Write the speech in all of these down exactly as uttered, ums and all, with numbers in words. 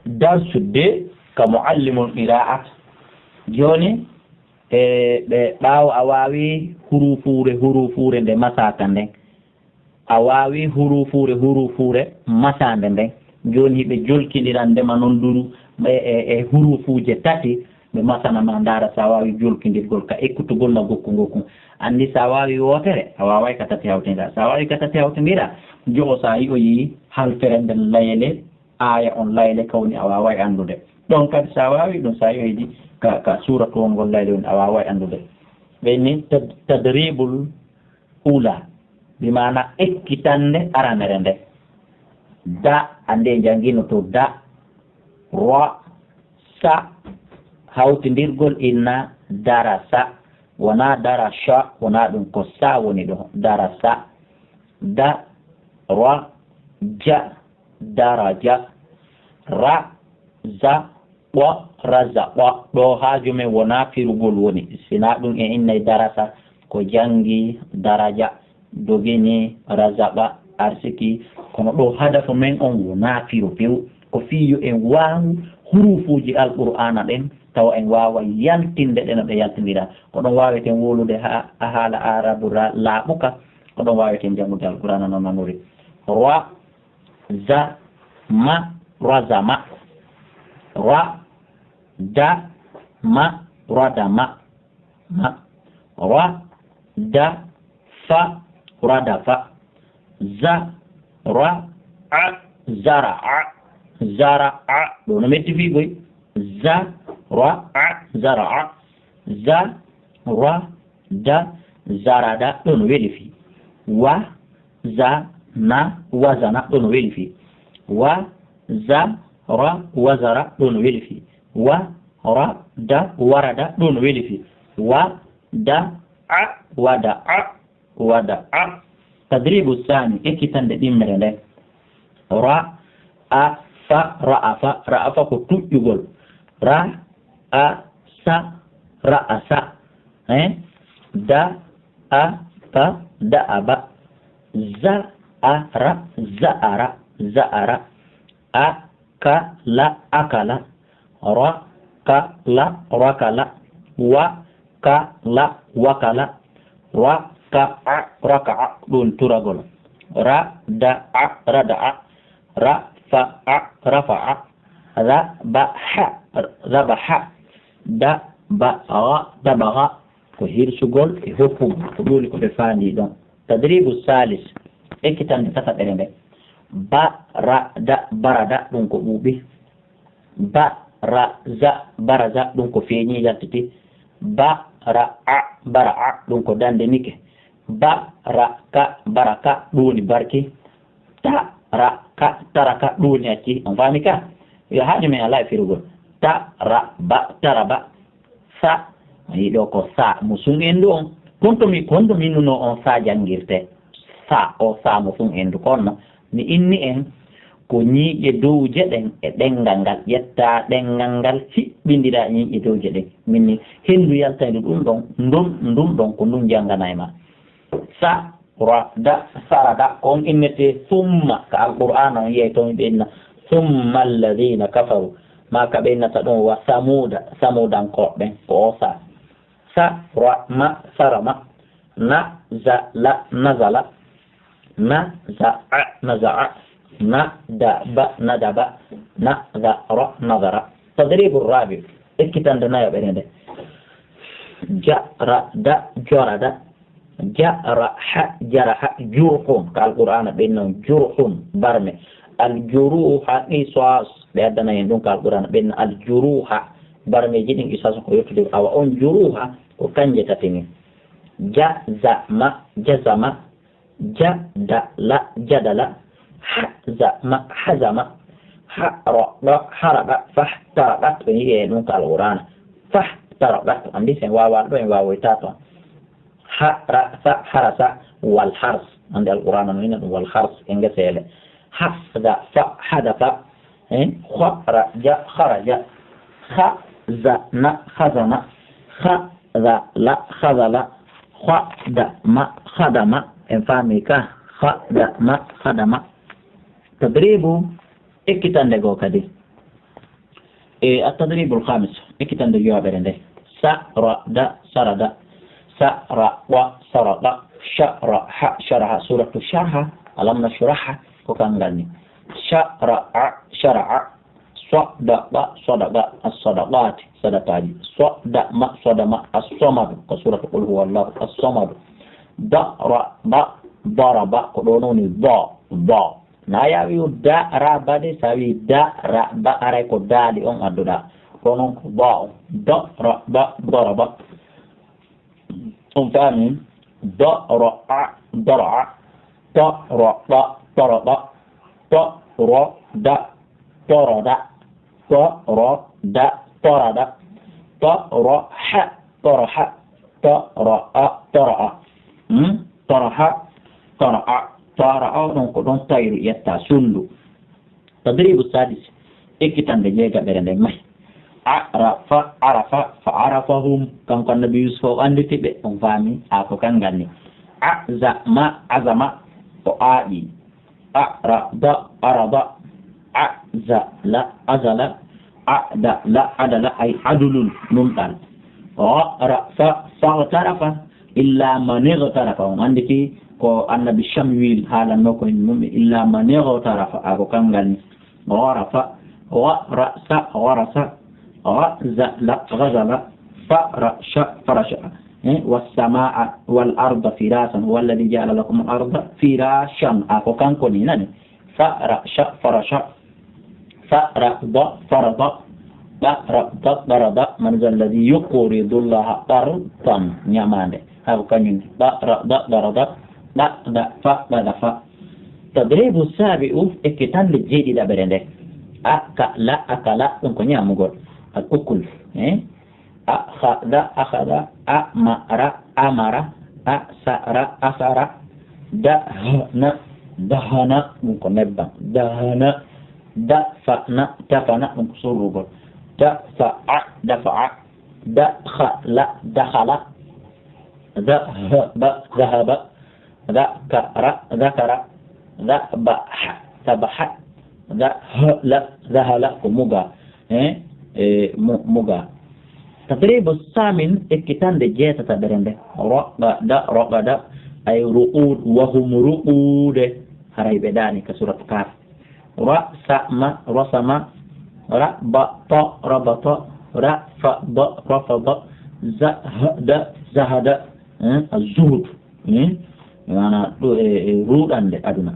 Darsu de ka muallimul qiraat. Jooni, e, ɓe ɓaawo a waawi hurufuure, hurufuure nde masaaka nden. A waawi hurufuure, hurufuure masaande nden. Jooni hiɓe jolkindirande ma non duru e, e, e hurufuuje tati, ɓe masana ma ndaara si a waawi jolkindirgol ka ekkutugol ma gokku ngokku. Anndi si a waawi wootere, a waaway ka tati hawtindira. Si a waawi ka tati hawtindira, jo'o si a yi'oyi halfere nden layele, aaya on layele ka woni a waaway anndude. Ɗon kadi si a waawi ɗum, si a yi'oyi ka, ka suuratu on ngol layele woni a waaway anndude. Ɓe ni tad-, tadribul ula, bi maana ekkitande aranere nde. Da, annde janngino to da, ra, sa, hawtindirgol inna darasa, wonaa darasha, wonaa ɗum ko sa woni ɗo, darasa. Da, ra, ja, daraja. Ra, za, ɓo, raza, ɓo. Ɗo haaju men wonaa firugol woni, sinaa ɗum en innay darasa, ko janngi daraja, dogini razaɓa, arsiki. Kono ɗo hadafu men on wonaa firu few, ko fii yo en waawu huruufuuji Alqur'aana ɗen, tawa en waawa yaltinde ɗe no ɗe yaltindira. Ko ɗon waaweten wowlude ha-, a haala Aarabu ra-, laaɓuka, ko ɗon waaweten janngude Alqur'aana no nanori. Ra, za, ma, razama. Ra, da, ma, radama. Ma. Ra, da, fa, radafa. Za, ra, a, zara, a. Zara, a. Ɗo no metti fii boy. Za, ra, a, zara, a. Za, ra, da, zarada. Ɗo no weli fii. Wa, za, na, wazana. Ɗo no weli fii. Wa, za, ra, wazara. Ɗo no weli fii. Wa, ra, da, warada. Ɗo no weli fii. Wa, da, a, wada, a, wada, a. Tadribu saani, ekkitande ɗimmere nden. Ra, a, fa, ra'afa. Ra'afa ko tuƴƴugol. Ra, a, sa, ra'asa. Eh? Da, a, ba, da'aba. Za, a, ra, za'ara. Za'ara. A, ka, la, akala. Ra, ka, la, rakala. Wa, ka, la, wakala. Ra, ka, a, raka'a. Ɗun turagol. Ra, da, a, rada'a. Ra, fa, a, rafa'a. Ra, ba, ha, rabaha. Da, ba, ra, dabaha. Ko hirsugol e hokkugol, ko ɗun woni ko ɓe faandii ɗon. Tadribu salis, ekkitande tataɓere nden. Ba, ra, da, barada, ɗun ko ɓuuɓi. Ba, ra, za, baraza, ɗun ko feeñi yaltiti. Ba, ra, a, bara'a, ɗun ko dande nike. Ba, ra, ka, baraka, ɗun woni barki. Ta, ra, ka, taraka, ɗun woni acci. On faami ka? Yo haaju men alaa e firugol. Ta, ra, ba, taraba. Sa, yiɗo ko sa, musun endu on. Kon to mi, kon to mi nuno on sa janngirte. Sa, o sa, musun endu. Kono mi inni en ko ñiiƴe dowje ɗen e ɗenngal ngal. Ƴetta ɗenngal ngal, hiɓɓindira ñiiƴe dowje ɗen. Min ni, henndu yaltaydu ɗun ɗon, ndun, ndun ɗon, ko ndun janngana e ma. Sa, ra, da, sarada, ko on innete summa, ka Alqur'aana on yi'ay ton ɓe inna, summa alladhina kafaru, maa ka ɓe innata ɗon wa samuuda, samuudankooɓe ɓen, ko o sa. Sa, ra, ma, sarama, na, za, la, nazala, na, za, a, naza'a, na, da, ba, nadaba, na, za, ra, nazara. Tadribu rabi, ekkitande nayaɓere nde. Ja, ra, da, jorada, Ja, ra, ha, jaraha, jurhun. Ka Alqur'aana ɓen non, jurhun, barme. Al juruha, qisas. Ɓe addana en ɗun ka Alqur'aana ɓen, al juruha. Barmeeji ɗin qisas ko yottude. Awa on juruha, ko kanje tati ni. Ja, za, ma, jazama. Ja, da, la, jadala. Ha, za, ma, hazama. Ha, ra, da, harada. Fah, taraqat. Ɓe yi'e ɗun ka Alqur'aana. Fah, taraqat. Anndi sen waawaa ɗo, en waawoytaa ton. Ha, ra, sa, harasa, wal hars. Annde Alqur'aana no ina ɗun wal hars, e ngeseele. Ha, da, fa, hadafa. Eh? Kha, ra, ja, kharaja. Kha, za, na, khazana. Kha, za, la, khazala. Kha, da, ma, khadama. En faami ka? Kha, da, ma, khadama. Tadribu, ekkitande goo kadi. E at-tadribul khamis, ekkitande jowaɓere nde. Sa, ra, da, sara, da. Sa, ra, wa, sara, da. Sha, ra, ha, shara, ha. Suratu Sharha, alam nashrah, ko kangal ni. Sha, ra, a, shara, a. Swa, da, ba, sadaqa, as-sadaqat, sadaqaji. Swa, da, ma, swadama, as-samad, ko suratu Qul huwallahu, as-samad. Da, ra, ba, daraba, ko ɗo woni ba, ba. Na yaawi da, ra, ba de, so a wi da, ra, ba, aray ko daali on adduɗa. Ko non ko ba on. Da, ra, ba, daraba. On faami? Da, ra, a, dara. Ta, ra, ba, taraba. Ta, ra, da, tarada. Ta, ra, da, tarada. Ta, ra, ha, taraha. Ta, ra, a, taraa. Hmm? Taraha, taraa. Taraa, ɗon ko ɗon tayru yetta sundu. Tadribu sadis, ekkitande jeegaɓere nden mahi. Arafa, arafa, fa arafahum. Kanko Annabi Yusufa o annditi ɓe, on faami, a ko kangal ni. Azama, azama, o aaɓi. Arada, arada, azala, azala, adala, adala, ay adulun, nunɗal. Gharafa, faghtarafa, illa man ightarafa. On anndi ki ko Annabi Shamwil haalanno ko en mum, illa man ightarafa, a ko kangal ni. Gharafa, gharasa, gharasa, ghazala, ghazala, farasha, farasha. Eh, was samaa wal arda firasan, huwa alladhi ja'ala lakum al arda firashan. A ko kanko ni nani. Farasha, farasha. Farada, farada. Qarada, qarada. Man zal ladhi yuqridu Allaha qardan. Ñamaande. Hay ko kañum. Qarada, qarada. Qadafa, qadafa. Tadribu sabi'u, ekkitande jeeɗiɗaɓere nde. Akala, akala, ɗum ko ñaamugol. Al ukul. Eh? Akhada, akhada, amara, amara, asara, asara, dahana, dahana, ɗum ko nebbam, dahana, dafana, dafana, ɗum ko surrugol, dafa'a, dafa'a, dakhala, dakhala, dahaba, dahaba, Dhakara, dhakara. Dhabaha, dhabaha. Dhahala, dhahala. Ko muga. Eh? E, mu-, muga. Tadribu samin, ekkitande jeetataɓere nde. Raqada, raqada. Ay ruqud, wa hum ruqude. Haray ɓe ɗaani ka surat Kaf. Rasama, rasama. Rabata, rabata. Rafada, rafada. Zahada, zahada. Eh? Az-zuhd. Hmm? Maana ɗo e, e ruɗande aduna.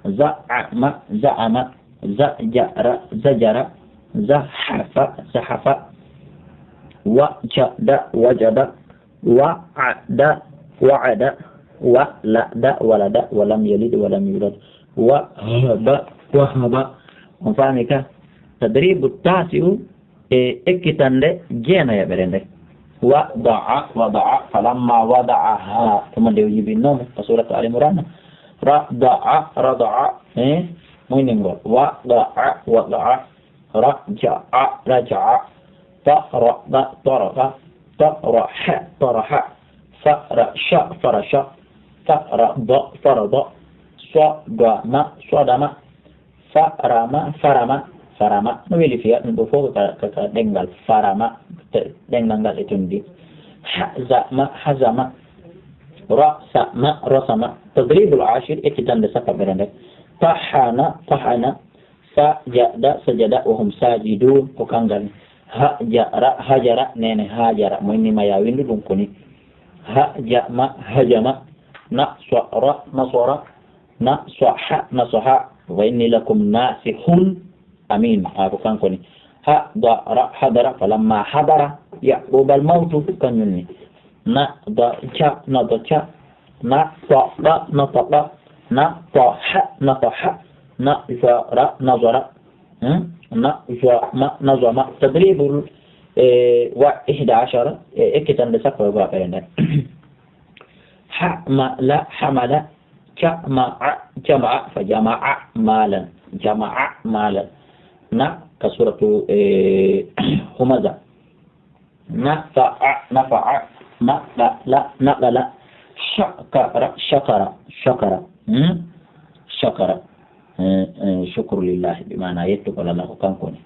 Za'ama, za'ama, zajara, zajara, zahafa, zahafa, wajada, wajada, wa'ada, wa'ada, walada, walada, walam yalid, walam yulad, wahaba, wahaba. On faami ka? Tadribu tasi'u, E ekkitande jeenayaɓere nde. Wada'a, wada'a, falamma wada'aha. Tuma nde o jibinno mo, ka suratu Ali Imran. Rada'a, rada'a, eh, muyningol. Wada'a, wada'a, raja'a, raja'a, tarada, tarada, taraha, taraha, farasha, farasha, farada, farada, swadama, swadama, Farama, farama, farama. No weli fiya ɗum ɗo fof ka, ka, ka ɗemngal farama, te-, ɗemngal ngal e tondi. Hazama, hazama. Rasama, rasama. Tadribul ashir, ekkitande sappaɓere nde. Tahana, tahana. Sajada, sajada, wa hum sajidun, ko kangal. Hajara, hajara, nene hajara. Mo inni ma ya windu ɗum ko ni. Hajama, hajama. Nasara, nasara. Nasaha, nasaha, wa inni lakum nasihun amin. A ko kanko ni. Hadara, hadara, falamma hadara Ya'quba al-mawtu, kañum ni. Nadaja, nadaja, nataqa, nataqa, nataha, nataha, nazara, nazara, hmm? Nazama, nazama. Tadribul, eh, wa ihda ashara, eh, ekkitande sappo e go'aɓere nden. Hamala, hamala, Jama'a, jama'a, fa jama'a malan. Jama'a malan. Na, ka suratu, eh, Humaza. Nafa'a, nafa'a. Naqala, naqala. Shakara, shakara, shakara. Hmm? Shakara. Eh, eh, shukru lillahi, bi maana yettugol Allah ko kanko ni.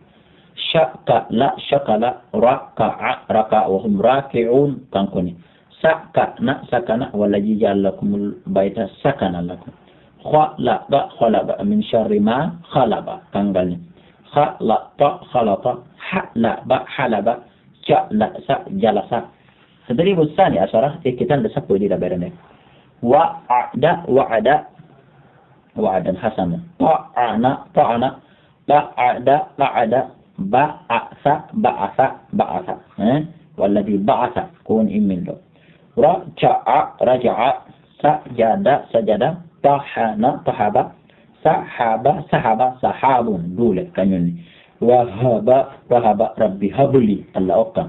شكل، شكل، ركع، ركع، وهم راكعون. Kanko ni. سكن، سكن، والذي جعل لكم البيت سكنا لكم. خلق، خلق، من شر ما خلق. Kangal ni. خلط، خلط، حلب، حلب، جلس، جلس. التدريب الثاني عشر, ekkitanɗe sappo e ɗiɗaɓere nden. وعد، وعد، وعدا حسنا. طعن، طعن، قعد، قعد، بعث، بعث، بعث. Eh? والذي بعث, ko woni imminɗo. رجع، رجع، سجد، سجد، طحن، طحب، سحب، سحب، سحاب, duule, kañun ni. وهب، وهب، رب هب لي, Alla okkan.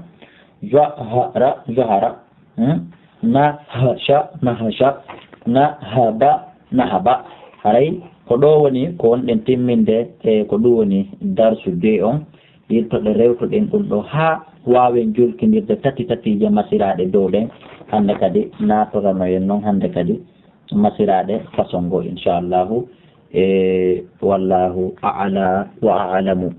جهر، جهر، Hmm? Nahasha, nahasha, nahaba, nahaba. Haray ko ɗoo woni ko wonɗen timminde, e ko ɗum woni darsu de on. Yiltoɗe rewtuɗen ɗum ɗo haa waawen julkindirde tati tatiije masiraaɗe dow ɗen. Hannde kadi naatorano en non hannde kadi masiraaɗe façon goo, inchallahu. E wallahu a'la wa a'lamu.